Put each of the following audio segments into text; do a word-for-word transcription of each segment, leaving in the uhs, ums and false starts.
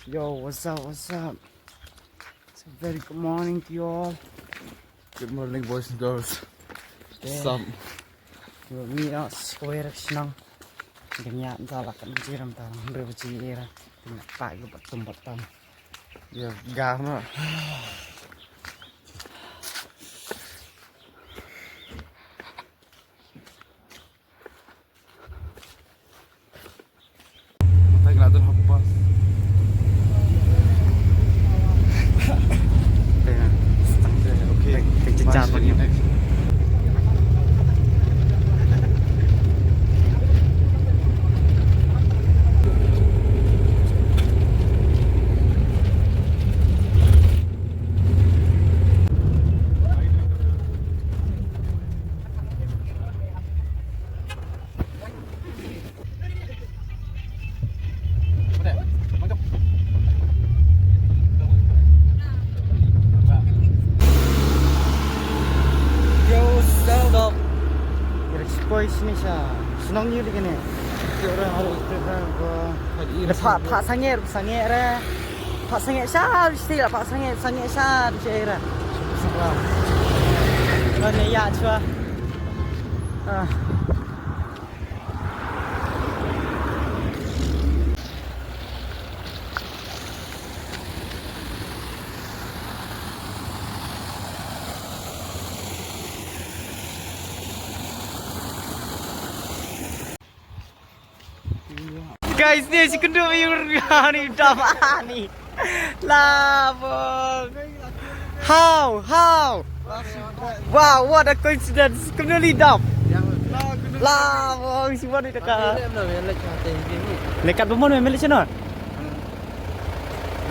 Yo, what's up, what's up? It's a very good morning to you all. Good morning, boys and girls. Yeah. Sup? Ngi ïa skwai ra shnong. Ngi ïa nta la kan jiram ta nang bre baji era. Ngi pa yu bat tum bat tam. Ya, gam na. Yo, what's up? Respoi sini sha. Shnong ïu di kane. Yo, ra, ra, ra, ra, ra. Pha, pha sangeh, sangeh re. Pha sangeh sha, sila pha sangeh, sangeh sha, sha ra. Kane ïa chwa. Ah. Guys, ni si kundu ïa ni dap ni. Labong. How? How? Wow, what a coincidence. Kumno li dap. Labong, si wan ita ka. Lekat bumon me melik channel.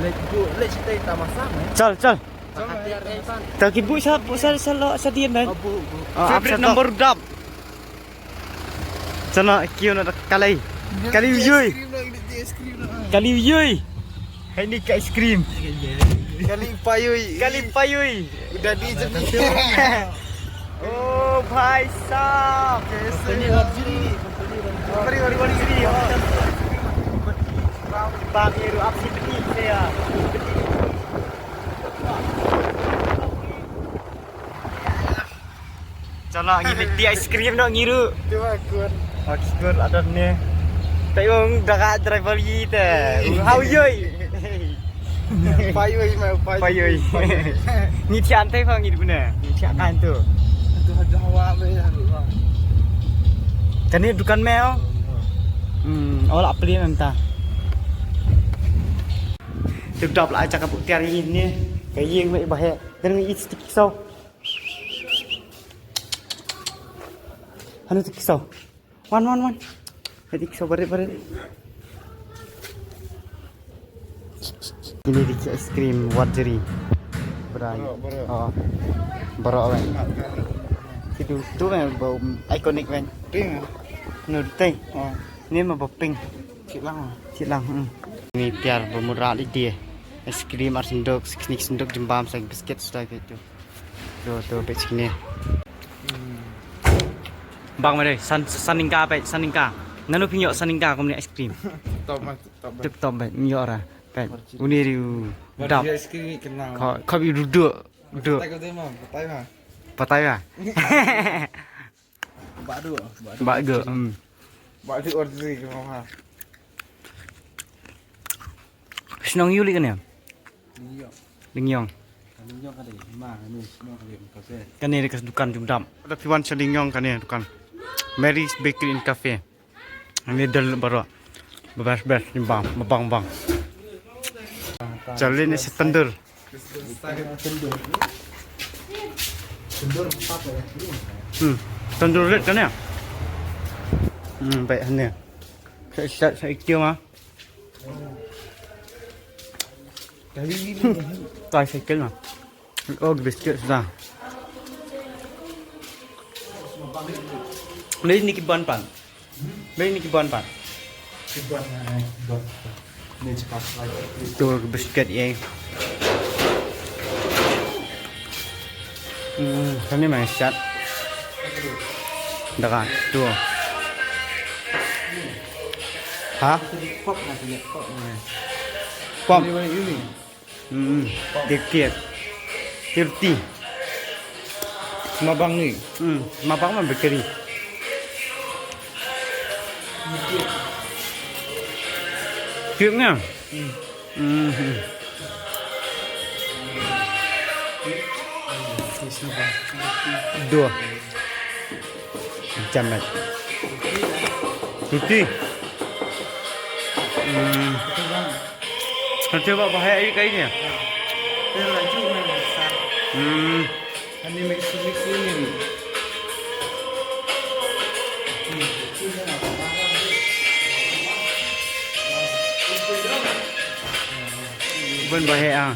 Lek bu, lek sitai tamasang eh. Chal, chal. Chal, eh. Ta ki bu sa, sa, sa lo, sa dien, man. Oh, bu, bu. Ah, favorite number dap. Chana, kio na kalai. Kalai yui. Kalai yui. Hai ni ka ice cream. Kalai payui. Kalai payui. Udah di jemputan. Oh, bhai sahab. Company hot jiri. Company hot jiri. Bang, ye ru ap si beti saya. Chana ngi leit ti ice cream noh ngi ruh. Tu ba kur. Ba ki kur la don ne. Te ong da ka driver yi te. How yoi. Payoi ma payoi. Payoi. Ngi thiah te pha ngi dune. Ngi thiah kan tu. Tu ha hawa me ya. Kane dukan me oh. Hmm, ola pli nanta. Tip top la acha ka buk tiar yi ne. Ka ying me ba he. Kane ngi it stick so. Hanu tik so. Wan, wan, wan. Tik so, barit, barit. Ini di ice cream, wat jeri. Berai. Baroh, baroh. Oh. Baroh, wen. Kitu, tu, wen, bau iconic, wen. Pink, eh? Nu, tei. Oh. Ni ma bau pink. Cik lang. Cik lang, hmm. Ni tiar bermurah di dia. Ice cream, ar sendok, sendok jembam, sang biscuit, sudah gitu. Tu, tu, peit sini. Bang, mari, san, san ningka, peit, san ningka. Nanu phi ïoh san ningka kumne ice cream. Top, man, top, man. Tip top, peit, ïoh ra. Peit, uni riu dap. Ice cream ni kenal. Kau, kau bi duduk, duduk. Patai kau tu, man, patai, man. Patai, man. Badu, badu. Badu, hmm. Badu order ke mama. Shnong ïu li kane? Lingyong. Lingyong. Lingyong kane, ma, kane shnong kane, kane. Kane dekat dukan jumdam. Ada piwan sha Lingyong kane dukan. Mary's Bakery and Cafe. Ini dal baroh. Bebas bas jimbang, bebang bang. Jali ni setendur. Hmm. Tandoor red kan ya? Hmm, baik hanya. Saya saya saya kira mah. Try second mah. Oh, biscuit sudah. Ni ni kiban pan. Beli ni kiban pat. Kiban, eh, kiban. Ni cepat lagi. Tu biscuit ye. Hmm, kami mai sat. Dah kan, tu. Ha? Pop na, pop na. Pom. Ini, ini. Hmm. Dikit. Tirti. Mabang ni. Hmm. Mabang mah bakery. Dikit. Cute nya. Hmm. Hmm. Dua. Jamet. Putih. Hmm. Nanti buat bahaya air kainnya. Hmm. Ani mix mix ini. Bun bahaya ah.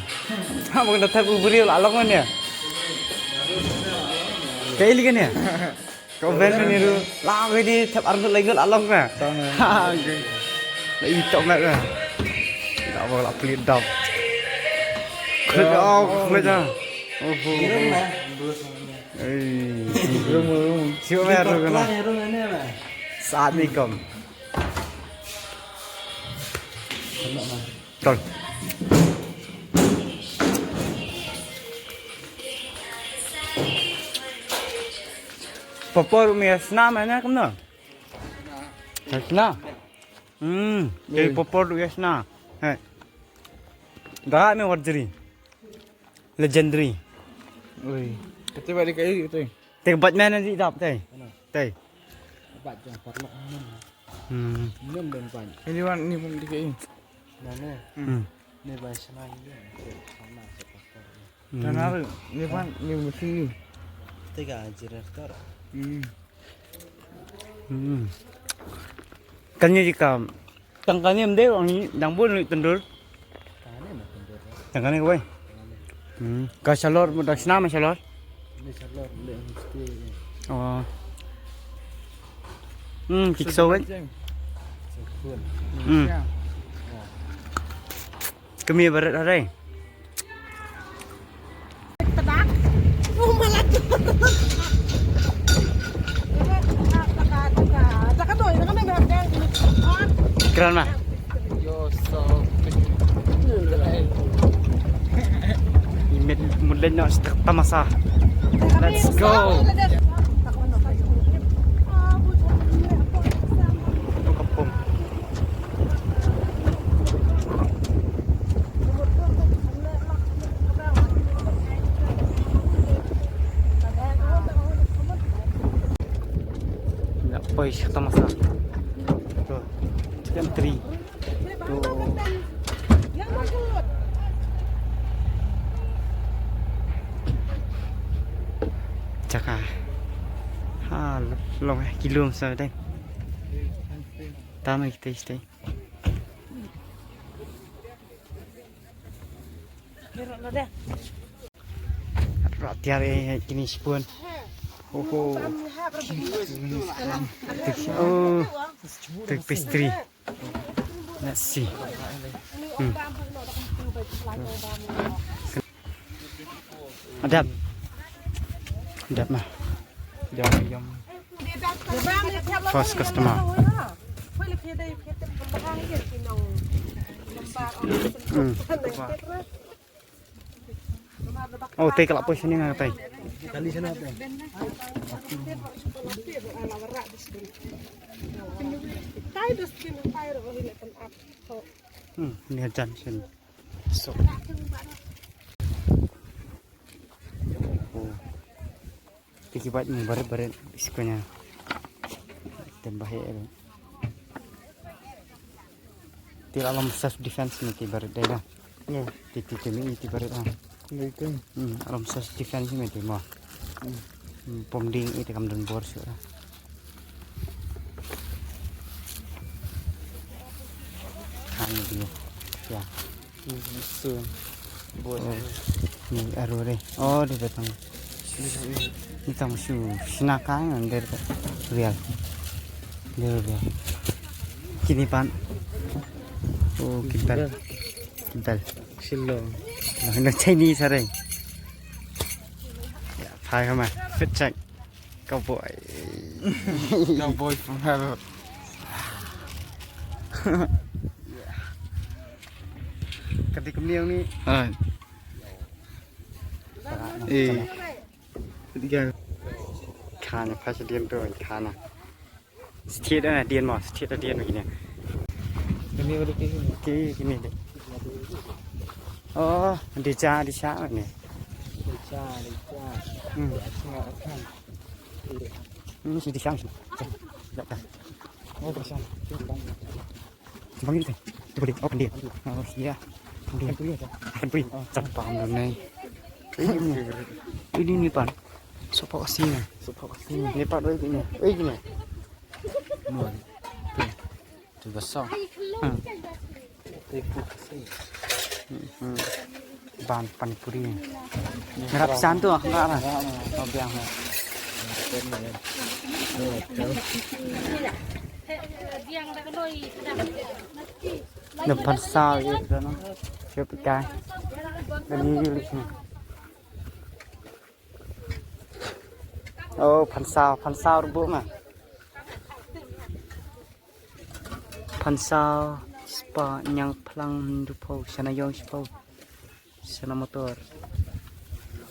Ha, bukan datang ku beri lah long mana. Kayak ini kan ya? Kau ben ni tu. Lah, kau ni tap arnut lagi lah long kan? Tang, eh. Ha, okay. Lah, itu mat kan? Tak apa lah, pelit dap. Kau dah, oh, kau dah. Oh, oh, oh. Eh, siapa yang roh kena? Saat ni kom. Tol. Popor umi asna mana kumno? Asna. Hmm, jadi popor umi asna. Hai. Dah me warjri. Legendary. Oi. Kata balik kayu gitu. Te bat mana di dap te? Mana? Te. Bat jong parlok mana? Hmm. Mana ban bat? Ini wan ni pun di kayu. Mana? Hmm. Ni ban sana ini. Sana sepak. Hmm. Sana ni pan ni mesti. Te ka jirar tar. Hmm. Hmm. Kan ni ka Tang kane mdei ong ni dang bun lut tyndur. Tang kane kawei. Hmm. Ka shalor mo da sna ma shalor. Ni shalor le mesti. Oh. Hmm, kik so wen. Hmm. Kami barat harai. Kran ma. Imit mulen no stak tamasa. Let's go. Ito kapong. Ina poi sha tamasa. To. Chicken tree. To. Jaka. Ha, long eh, kilum sa dai. Tama kita stay. Rah tiar eh kini shipun. Oho. Tik, oh. Tik pastry. Let's see. Hmm. Adap. Adap mah. Jom, jom. First customer. Hmm. Oh, te ka la poi shane nga te. Hmm, ni hajan shane. So. Oh. Te ki bait mo barit barit, iskanya. Te bahaya. Te la long self defense mo te barit dei da. No. Te te te mo te barit ha. Dei te. Hmm, la long self defense mo te mo. Hmm. Hmm, pom ding ite kam don bor shuh da. Ha ni dia. Ya. Ni tang shu shna ka ngan der ka real. Der real. Kini pan. Oh, ki dal. Ki dal. Shillong. Nah, na Chinese are. Ya, phai hama. Fit check. Cowboy. Cowboy from hell. Di kumne ni. Ah. Eh. Dia. Khana pha dien tu khana. State na dien mo, state na dien mo kine. Kini balik kini. Kini kini de. Oh, di cha di cha ni. Di cha di cha. Hmm. Hmm, si di cha. Ya kan. Oh, di cha. Bang ni. Tu boleh. Oh, kan dia. Oh, ya. Kan dia. Kan dia. Oh, tak paham ni. Ini ni pan. Sopak sini. Sopak sini. Ni pan oi kini. Oi kini. Mon. Tu. Tu basah. Hmm. Tu pun kasih. Hmm. Ban panipuri. Ngarap santu ah, ngarap. Oh, biang. Na phan saw ye da no. Siap ikai. Dan ni lik ni. Oh, phan saw, phan saw rubuh ma. Phan saw, spah, ñiangphlang, hynriewphew, shana ïong shiphew. Shana motor.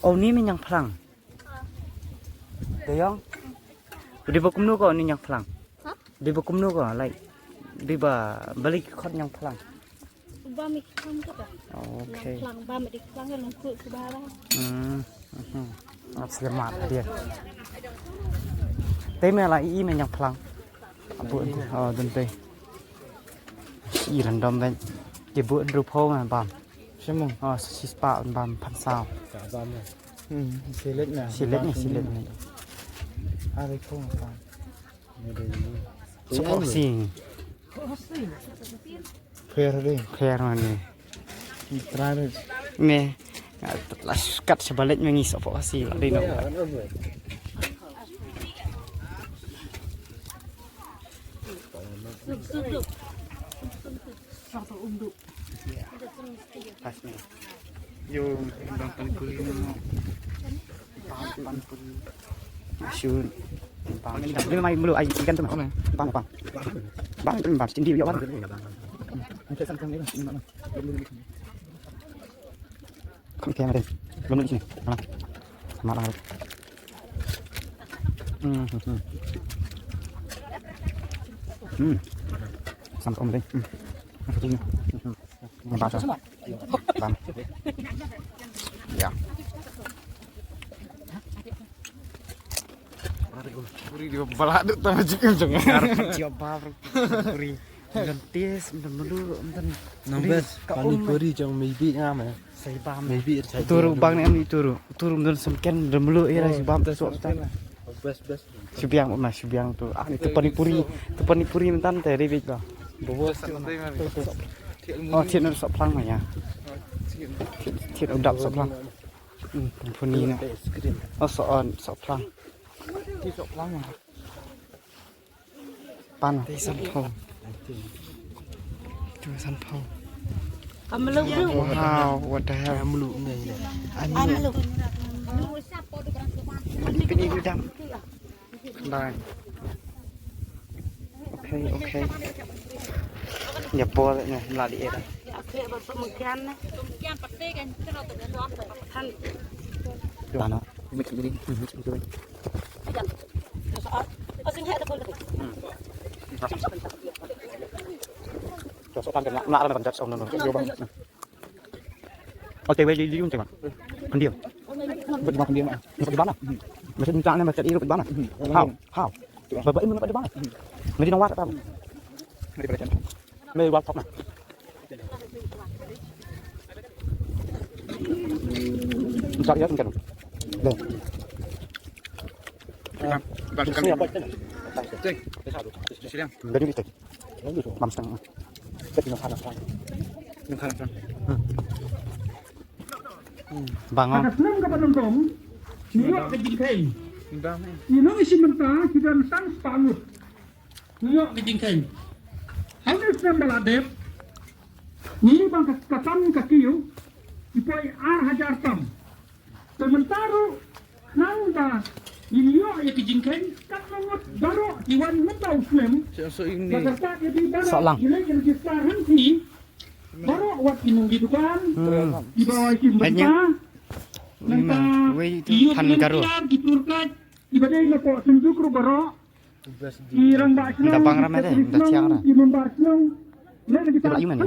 Oh, ni me ñiangphlang. Da ïong. Dei ba kumno ko ni ñiangphlang. Ha? Dei ba kumno ko, like. Dei ba balei ki khot ñiangphlang. Ba me ki kham tu ka. Okay. Ñiangphlang ba me di phlang ka long ku ku ba ba. Hmm. Mhm. Ap selamat dia. Te me la i me ñiangphlang. Abu oh dun te. I random ben. Ki bu hynriewphew me bam. Shemong. Oh, shispah bam phan saw. Ka bam. Hmm, silet na. Silet ni, silet ni. Ari ko ka. Sopak sing. Pher ding. Pher mane. Trai ding. Me. Las kat sebalit mengi sopak sing lah dino. Pas ni. Yo, bang panipuri ni. Bang panipuri. Shoot. Bang ni dah. Dia mai mulu ai ikan tu mah. Bang, bang. Bang tu bang. Sini dia bang. Macam sama ni. Kham khe ma dei. Lum lum sini. Mana? Sama lah. Hmm, hmm, hmm. Hmm. Sama om dei. Hmm. Ini bahasa. Bang. Ya. Puri di bala duk ta majik jong. Puri. Lentis, mdan mulu, mdan. Nang best, ka um, panipuri jong maybe ngam eh. Sai bam. Maybe itu ru bang ni am itu ru. Itu ru mdan semken mdan mulu ira si bam tu sok ta. Best, best. Shubiang ma shubiang tu. Ah, itu panipuri, itu panipuri mentan te ribit ba. Bos. Oh, thied na sohphlang ma ya. Thied, thied u dap sohphlang. Hmm, puni na. Oh, soh, sohphlang. Pan. Te sanphew. Tu sanphew. Wow, what the hell? Amlu ngai le. Amlu. Amlu. Pini dam. Bye. Okay, okay. Ya por ne la di era. Dana. Terus apa kena nak nak nak jap sono no. Yo bang. Oke, wei di di un tema. Kendir. Buat di mana kendir mah? Buat di mana? Mesti minta nama cari buat di mana? How? How? Bapak ini buat di mana? Mesti nawar tahu. Mesti pada channel. Mesti WhatsApp nah. Minta ya kan. Deh. Dari di. Bam stang. Bang. Ka snem kaba nyngkong, ngi ïoh ka jingkheiñ. Ngi ïoh i shi mynta ki don san spah ngut. Ngi ïoh ka jingkheiñ. Ha u snem ba la dep, ngi ïoh bang ka, ka tam ka kiew i poi ar hajar tam. Te mynta ruh khnang ba ngin ïoh ïa ki jingkheiñ, katno ngut baroh ki wan mynta u snem. Ba ka stad ïa ki baroh ki leit register hangne. Baroh wat ki nongdie dukan, hmm, ki ba wai ki mynta, nangta wei tu ki youth phan garo. Volunteer, ki tour guide, ki ba dei na pdeng Synjuk ruh baroh, ki rangbah shnong, da bang ramai dei, da chiang ra. Ki member shnong. Ba yu man.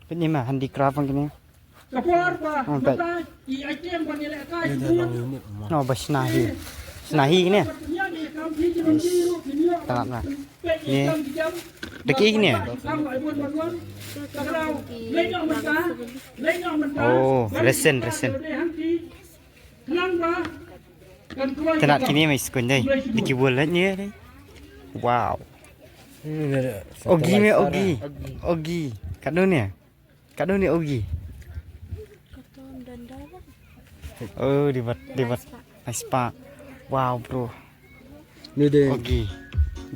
Pynima handicraft ang kine. Ka por ba mynta ki item ban ïalehkai ki bun. No, ba shna hi. Shna hi kine. Yes. Tangap na. Ni. Deki kine. Oh, resin, resin. Tangap kine mai skun dei. Deki wol ni dei. Wow. Ogi me ogi. Ogi. Kadu ni. Kadu ni ogi. Oh, di bat, di bat. Nice pa. Wow, bro. Ni de. Ogi.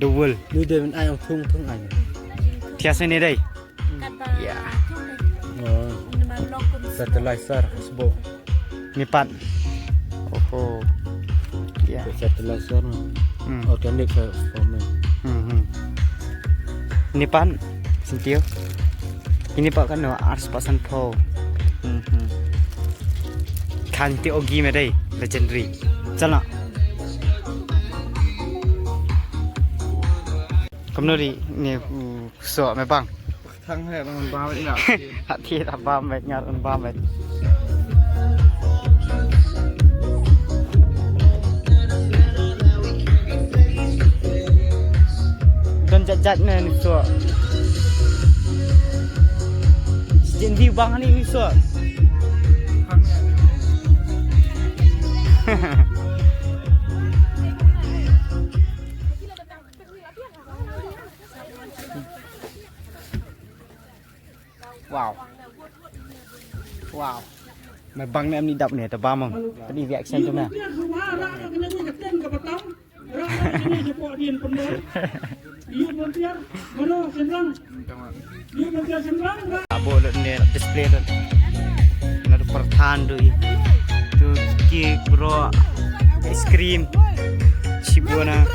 The world. Ni de men ai ong thung thung ai. Thias ni dei. Ya. Oh. Fertilizer, sbo. Ni pat. Oho. Ya. Fertilizer. Hmm. Organic farming. Hmm, hmm. Ni pat sentio. Ini pat kano arspah sanphew. Hmm, hmm. Khan ti ogi me dei legendary. Chala. Kamno ri ni u so me bang. Thang he ngan ba me ina. Hati ta ba me ngar un ba me. Don jat jat ne ni so. Sijin view bang ni ni so. Wow. Wow. Me bang ne em ni dap ne ta ba mong. Tadi reaction tu me. Abo lut ne display lut. Na du perthan du i. Tu ki bro ice cream. Shibuna.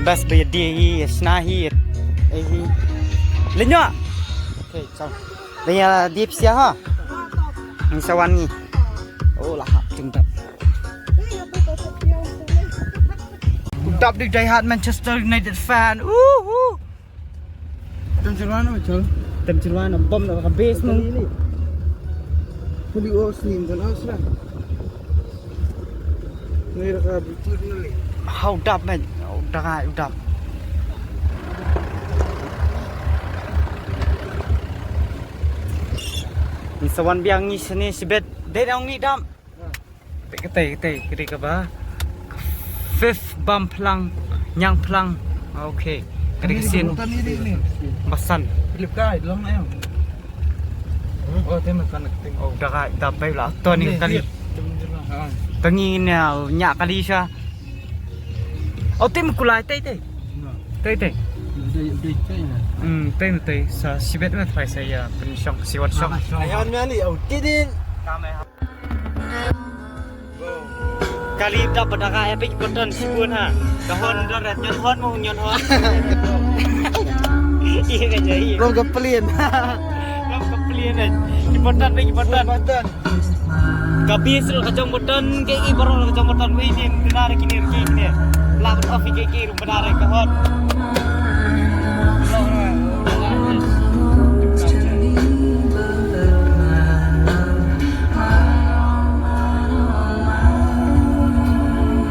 Bas ba ïa die hi, ïa sna hi, ïa, eh, hi. Lyngngoh. Okay, chao. Lyngngoh die pisa ha. Ni sa wan ngi. Oh, lah hap jingdap. Dap dik die hard Manchester United fan. Uh, uh. Tem chirwan ma chal. Tem chirwan bom na ka base mo. Kuli o slim dan asra. Ni ra ka bitur ni. How dap man. How dap, how dap. Ni sa wan biang ni sini sibet. Dei dang ni dam. Te kete kete kete kaba. Fifth bam phlang nyang phlang. Okay. Kete kesin. Basan. Philip kai long na em. Oh, te makan kete. Oh, da kai da bai la. Toni tali. Tangi nya nya kali sha. Oh, te kulai te te. Te te. Hmm, te te sa sibet ma try sa ya pen shong siwat shong. Ayan mani oh tidin. Kali da ba da ka epic button sibun ha. Ka hon da rat nyon hon mo nyon hon. Iya ka jai. Rom ka plien. Rom ka plien eh. Ki button ki button. Button. Ka bis ka jong button ke i baroh ka jong button wi ni kena re kini re kini. Lah off ke ke rum benar ka hon.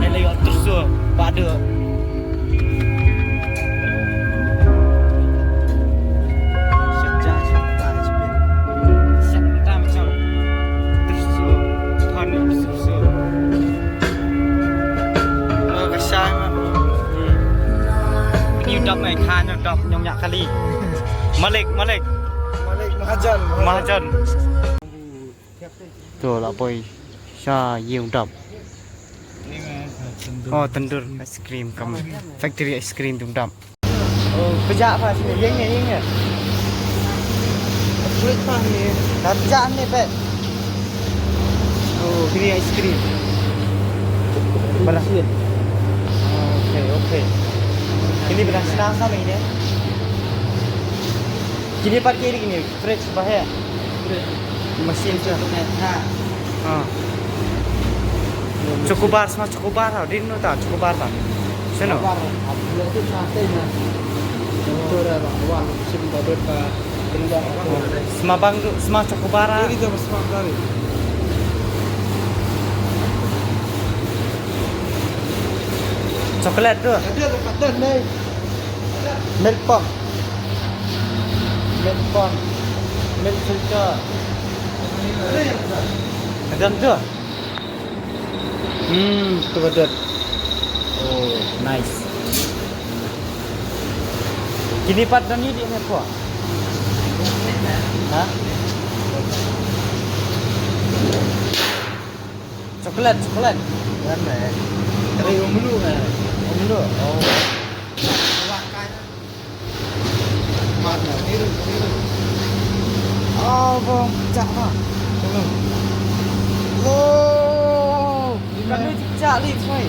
Helai ot tu so badu. Ni dap mai kha nyong dap nyong nyak kali. Malik, Malik. Malik Mahajan. Mahajan. To la poi sha ïing dap. Oh, tandoor ice cream kam factory ice cream dum dap. Oh, pejak pa sini ïing ni ïing ni. Fruit pa ni. Dah pejak ni pet. Kini ice cream. Bala. Okay, okay. Kini bala sna sa mai ne. Kini pat kini kini fridge ba he. Machine tu. Ha. Chocobar, sma chocobar ha. Din no ta chocobar ta. Sino? Chocobar. Apa tu sa sa na. Chocobar. Wah, sim badut ka. Sma bang tu, sma chocobar ha. Ini jam sma dari. Chocolate tu. Ada ada padan ni. Milk pump. Milk pump. Milk filter. Ada tu. Hmm, tu betul. Oh, nice. Kini pat dani di ne po. Ha? Chocolate, chocolate. Kan eh. Dari umlu eh. Umlu. Oh. Oh, bong, cak ma. Wow. Kan ni cak li, boy.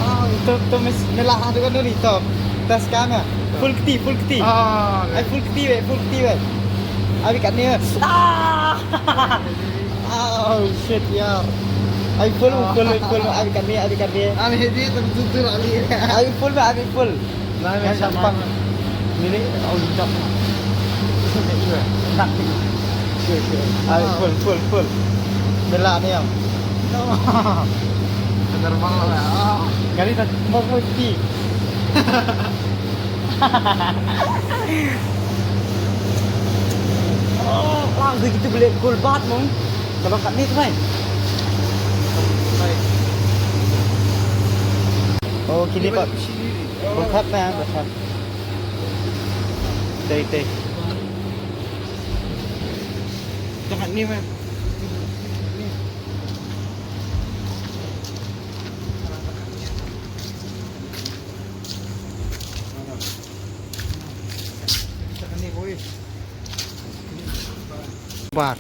Oh, itu tu mes melah tu kan ni tu. Tas kan ah. Full keti, full keti. Ah, ai full keti weh, full keti weh. Abi kat ni. Ah. Oh shit yaar. Abi full, full, full. Abi kat ni, abi kat ni. Ani dia tu tu tu ali. Abi full, abi full. Nah, ni siapa? Ini oh jap. Nak. Sure, sure. Abi full, full, full. Bela ni yang. Normal lah. Kali tak mau mesti. Oh, lang gitu beli gold bat mong. Kalau kat ni tu kan. Oh, kini pak. Berkat na, berkat. Tei tei. Kat ni mah. Bar.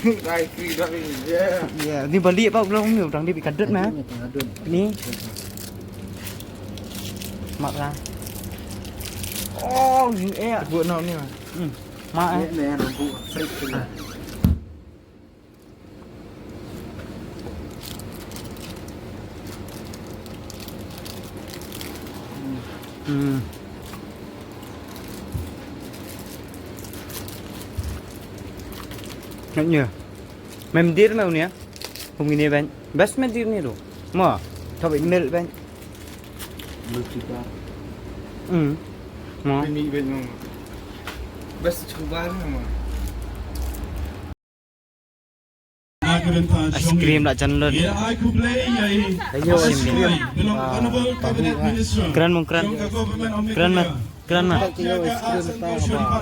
Dai free dai. Yeah. Yeah, ni balik pak belum ni orang dia bi kadet mah. Ni. Mak lah. Oh, ni eh. Buat nak ni mah. Hmm. Mak eh. Ni ni rebut. Hmm. Nanya. Mem dir mau ni ya. Hum ini ben. Best mem dir ni tu. Ma. Tapi mel ben. Luchika. Hmm. Ma. Ini ben mau. Best chocobar ma. Ice cream la jan lut. Ayo, ice cream. Kren mong kren. Kren ma. Kren ma.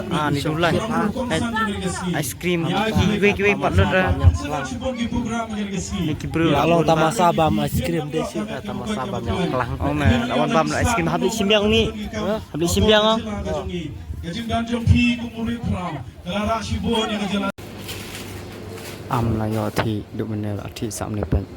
Ah, ni dulai. Ice cream. Kiwi kiwi pat lut ra. Ni ki bru. Long tamasa bam ice cream de si. Tamasa bam yang kelang. Oh man, lawan bam ice cream habis simbiang ni. Habis simbiang ah. Am la ïoh thik, duk mynne la thik sam ne peit.